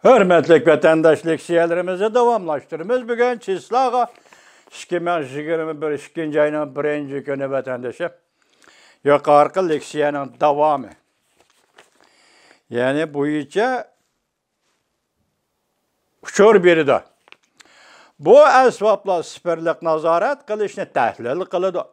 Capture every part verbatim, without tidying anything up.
ھۆرمەتلىك ۋەتەنداش، لېكسىيەلىرىمىزنى داۋاملاشتۇرىمىز. بۈگۈن چىسلاغا ئىككى مىڭ يىگىرمە بىر، ئىككىنچى ئاينىڭ بىرىنچى كۈنى ۋەتەندىشىم. يۇقىرىقى لېكسىيەنىڭ داۋامى. يەنى بويىچە ئۇچۇر بېرىدۇ. بۇ ئەسۋابلار سىفىرلىق نازارەت قىلىشنى تەھلىل قىلىدۇ.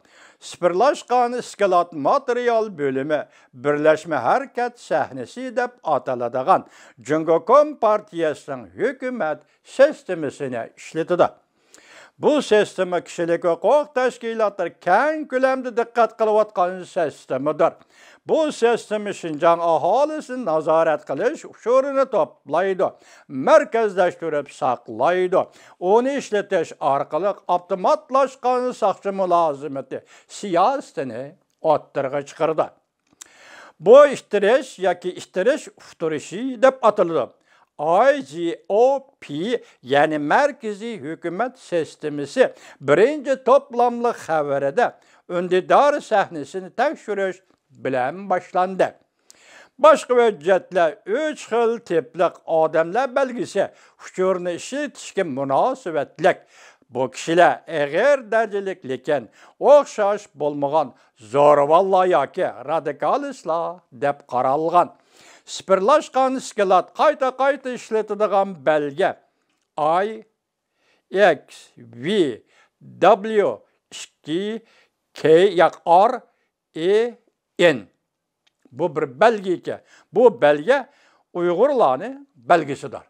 سىفىرلاشقان ئىسكىلات ماتېرىيال بۆلۈمى بىرلەشمە ھەرىكەت سەھنىسى دەپ ئاتىلىدىغان جۇڭگو كومپارتىيەسىنىڭ ھۆكۈمەت سىستېمىسىنى ئىشلىتىدۇ. بۇ سىستېما كىشىلىك ھوقۇق تەشكىلاتلىرى كەڭ كۆلەمدە دىققەت قىلىۋاتقان سىستېمىدۇر. بۇ سىستېما شىنجاڭ ئاھالىسىنى نازارەت قىلىش ئۇچۇرىنى توپلايدۇ، مەركەزلەشتۈرۈپ ساقلايدۇ. ئۇنى ئىشلىتىش ئارقىلىق ئاپتوماتلاشقان ساقچى مۇلازىمىتى سىياسىتىنى ئوتتۇرىغا چىقىرىدۇ. بۇ ئىتتىرىش ياكى ئىتتىرىش ئۇقتۇرۇشى دەپ ئاتىلىدۇ. ئاي جى ئو پى، يەنى مەركىزىي ھۆكۈمەت سىستېمىسى بىرىنچى توپلاملىق خەۋىرىدە ئۈندىدار سەھنىسىنى تەكشۈرۈش بىلەن باشلاندى. باشقا ھۆججەتلەر ئۈچ خىل تىپلىق ئادەملەر بەلگىسى ئۇچۇرنى ئىشلىتىشكە مۇناسىۋەتلىك. بۇ كىشىلەر ئېغىر دەرىجىلىك، لېكىن ئوخشاش بولمىغان زورىۋاللار ياكى رادىكالىستلار دەپ قارالغان. سىفىرلاشقان ئىسكىلات قايتا-قايتا ئىشلىتىدىغان بەلگە ئاي، ئېكس، ۋى، دەبلىيۇ، ئىككى، كېي ياق، ئار، ئى، ئېن. بۇ بىر بەلگە ئىكەن. بۇ بەلگە ئۇيغۇرلارنى بەلگىسىدۇر.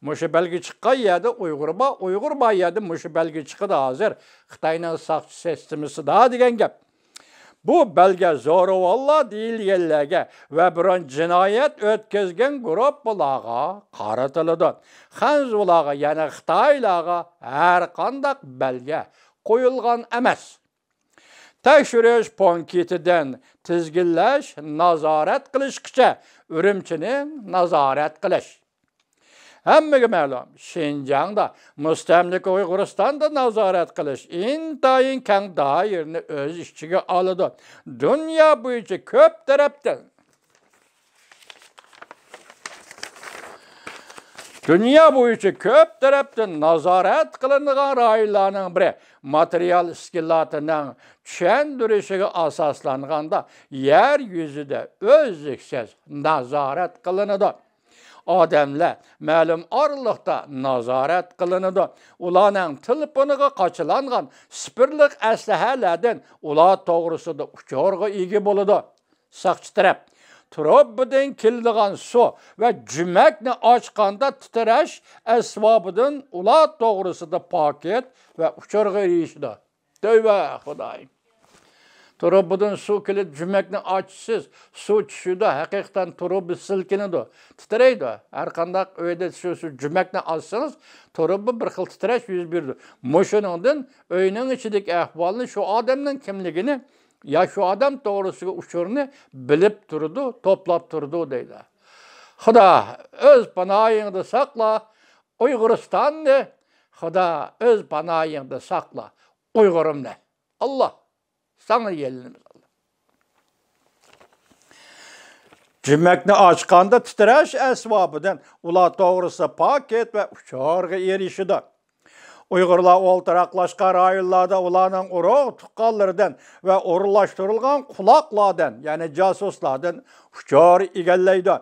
مۇشۇ بەلگە چىققان يەردە ئۇيغۇر بار، ئۇيغۇر بار يەردە مۇشۇ بەلگە چىقىدۇ ھازىر خىتاينىڭ ساقچى سىستېمىسىدا دېگەن گەپ. بۇ بەلگە زورىۋاللار دېيىلگەنلەرگە ۋە بۇرۇن جىنايەت ئۆتكۈزگەن گۇرۇپپىلارغا قارىتىلىدۇ. خەنزۇلارغا، يەنى خىتايلارغا ھەرقانداق بەلگە قويۇلغان ئەمەس. تەكشۈرۈش پونكىتىدىن تىزگىنلەش، نازارەت قىلىشقىچە ئۈرۈمچىنى نازارەت قىلىش. ھەممىگە مەلۇم، شىنجاڭدا، مۇستەملىكە ئۇيغۇرىستاندا نازارەت قىلىش ئىنتايىن كەڭ دائىرىنى ئۆز ئىچىگە ئالىدۇ. دۇنيا بويىچە كۆپ تەرەپتىن دۇنيا بويىچە كۆپ تەرەپتىن نازارەت قىلىنىدىغان رايونلارنىڭ بىرى، ماتېرىيال ئىسكىلاتىنىڭ چۈشەندۈرۈشىگە ئاساسلانغاندا، يەر يۈزىدە ئۈزلۈكسىز نازارەت قىلىنىدۇ. ئادەملەر مەلۇم ئارىلىقتا نازارەت قىلىنىدۇ. ئۇلارنىڭ تېلېفونىغا قاچىلانغان سىفىرلىق ئەسلىھەلەردىن ئۇلار توغرىسىدا ئۇچۇرغا ئىگە بولىدۇ. ساقچى تەرەپ تۇرۇبىدىن كېلىدىغان سۇ ۋە جۈمەكنى ئاچقاندا تىترەش ئەسۋابىدىن ئۇلار توغرىسىدا پاكىت ۋە ئۇچۇرغا ئېرىشىدۇ. تۆۋە خۇدايىم! تۇرۇبىدىن سۇ كېلىپ، جۈمەكنى ئاچىسىز، سۇ چۈشىدۇ، ھەقىقەتەن تۇرۇبا سىلكىنىدۇ، تىترەيدۇ. ھەرقانداق ئۆيدە شۇ، شۇ جۈمەكنى ئاچسىڭىز، تۇرۇبا بىر خىل تىترەش يۈز بېرىدۇ. مۇشۇنىڭدىن ئۆينىڭ ئىچىدىكى ئەھۋالنى، شۇ ئادەمنىڭ كىملىكىنى يا شۇ ئادەم توغرىسىدىكى ئۇچۇرنى بىلىپ تۇرىدۇ، توپلاپ تۇرىدۇ دەيدۇ. خۇدا ئۆز پاناھىڭدا ساقلا ئۇيغۇرىستاننى، خۇدا ئۆز پاناھىڭدا ساقلا ئۇيغۇرۇمنى. ئاللا، ساڭا يېلىنىمىز، ئاللا. جۈمەكنى ئاچقاندا تىترەش ئەسۋابىدىن ئۇلار توغرىسىدا پاكىت ۋە ئۇچۇرغا ئېرىشىدۇ. ئۇيغۇرلار ئولتۇراقلاشقان رايونلاردا ئۇلارنىڭ ئۇرۇق تۇغقانلىرىدىن ۋە ئورۇنلاشتۇرۇلغان قۇلاقلاردىن، يەنى جاسۇسلاردىن ئۇچۇر ئىگىلەيدۇ.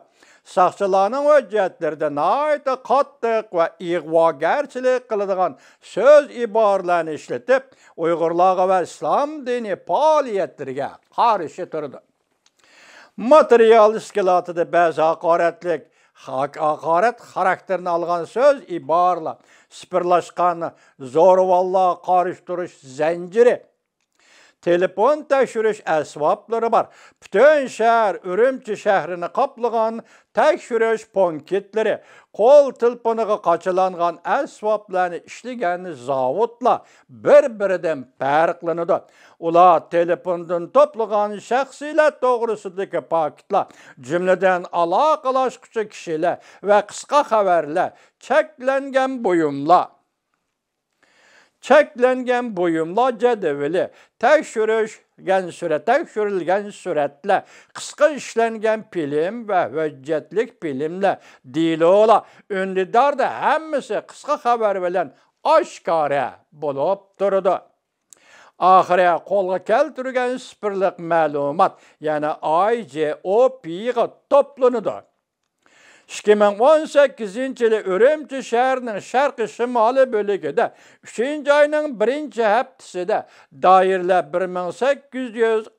ساقچىلارنىڭ ھۆججەتلىرىدە ناھايىتى قاتتىق ۋە ئىغۋاگەرچىلىك قىلىدىغان سۆز ئىبارىلەرنى ئىشلىتىپ، ئۇيغۇرلارغا ۋە ئىسلام دىنىي پائالىيەتلىرىگە قارشى تۇرىدۇ. ماتېرىيال ئىسكىلاتىدا بەزى ھاقارەتلىك، ھاق-، ھاقارەت خاراكتېرىنى ئالغان سۆز ئىبارىلەر، سىپىرلاشقان زورىۋاللار، قارشى تۇرۇش زەنجىرى، تېلېفون تەكشۈرۈش ئەسۋابلىرى بار. پۈتۈن شەھەر، ئۈرۈمچى شەھىرىنى قاپلىغان تەكشۈرۈش پونكىتلىرى، قول تېلېفونىغا قاچىلانغان ئەسۋابلارنى ئىشلىگەن زاۋۇتلار بىر-بىرىدىن پەرقلىنىدۇ. ئۇلار تېلېفوندىن توپلىغان شەخسىيلەر توغرىسىدىكى پاكىتلار، جۈملىدىن ئالاقىلاشقۇچى كىشىلەر ۋە قىسقا خەۋەرلەر، چەكلەنگەن بۇيۇملار، چەكلەنگەن بۇيۇملار جەدۋىلى، تەكشۈرۈش تەكشۈرۈلگەن سۈرەت، تەكشۈرۈلگەن سۈرەتلەر، قىسقا ئىشلەنگەن فىلىم ۋە ھۆججەتلىك فىلىملەر، دېلولار ئۈندىداردا ھەممىسى قىسقا خەۋەر بىلەن ئاشكارا بولۇپ تۇرىدۇ. ئاخىرى قولغا كەلتۈرگەن سىفىرلىق مەلۇمات، يەنى ئاي جې ئو پىغا توپلىنىدۇ. ئىككى مىڭ ئون سەككىزىنچى يىلى ئۈرۈمچى شەھىرىنىڭ شەرقىي شىمالىي بۆلىكىدە ئۈچىنچى ئاينىڭ بىرىنچى ھەپتىسىدە دائىرىلەر بىر مىڭ سەككىز يۈز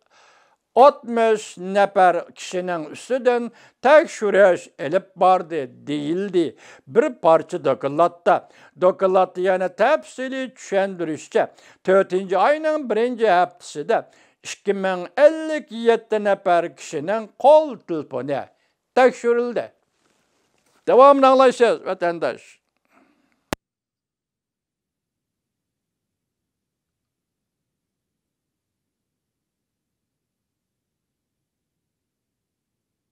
ئاتمىش نەپەر كىشىنىڭ ئۈستىدىن تەكشۈرۈش ئېلىپ باردى، دېيىلدى بىر پارچە دوكلاتتا. دوكلاتتا يەنە تەپسىلىي چۈشەندۈرۈشىچە، تۆتىنچى ئاينىڭ بىرىنچى ھەپتىسىدە ئىككى مىڭ ئەللىك يەتتە نەپەر كىشىنىڭ قول تېلېفونى تەكشۈرۈلدى. داۋامىنى ئاڭلايسىز، ۋەتەنداش.